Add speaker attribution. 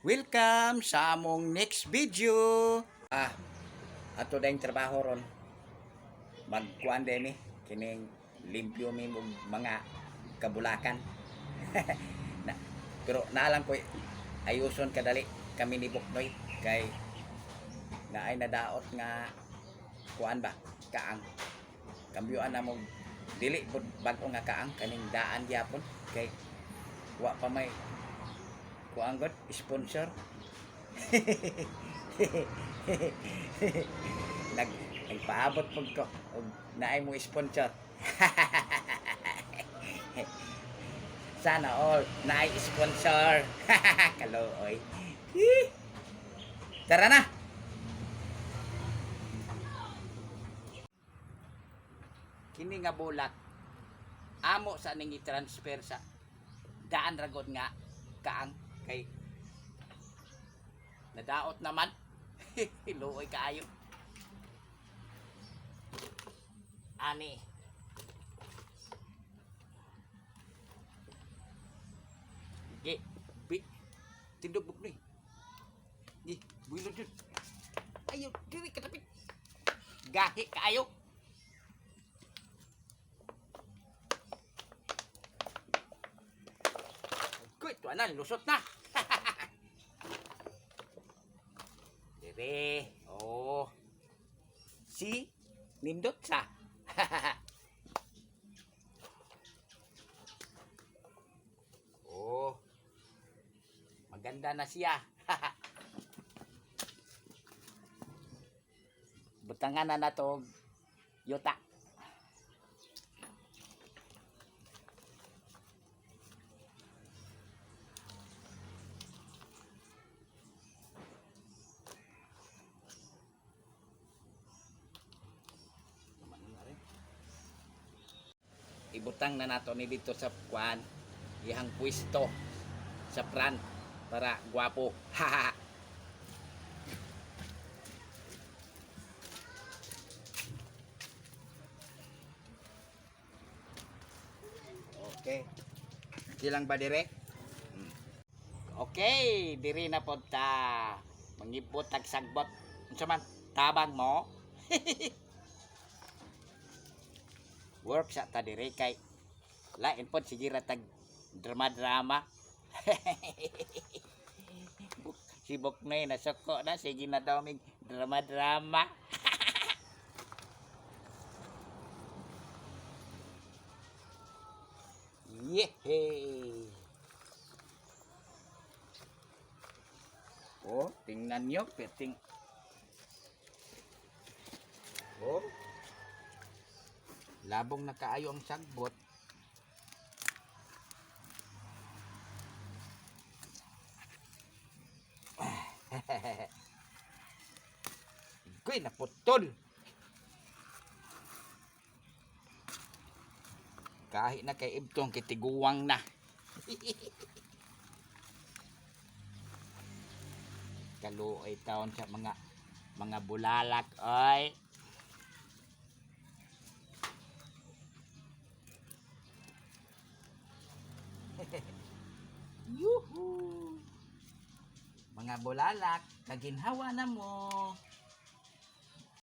Speaker 1: Welcome sa among next video. Ah, ato dayong trabaho ron. Magkuan din mi kining limpyo mi og mga kabulakan. Na, pero naalang ko ayuson kadali kami ni Buknoy kay naay nadaot nga kuan ba, kaang kambyuan na mo, dili pud bag-o nga kaang, kaning daan gyapon kay wa pa may kuan god sponsor. Nagpaabot pud ko og naay mo sponsor. Sana all naay sponsor. Kaluoy. Tara na. Kini nga bulak amo sa ning i-transfer sa daan ragod nga kaang kay nadaot naman. Luoy kaayo ani. Gi bi tindog buk ni gi builod jud ayo diri katapit gahi kaayo. Kuy, tuwa na, lusot na. Dire, oh. Si nindot sa. Oh. Maganda na siya. Butangan na nato yuta. Ibutang na nato ni dito sa kuan, ihang pwesto sa front para gwapo. Okay. Silang ba dire? Okay, diri na pod ta. Mangibot tag sagbot. Unsa man tabang mo? Work sa ta dire kay lain pod, sige ra tag drama-drama. Sibok na eh, nasuko na, sige na daw mig drama-drama. Yehey! Oh, tingnan nyo, peting. Oh. Labong na kaayo ang sagbot. Kuy, naputol. Kahit na kay Ibtong, kitiguwang na. Kaluoy taon sa mga bulalak ay. Yuhu! Mga bulalak, kaginhawa na mo.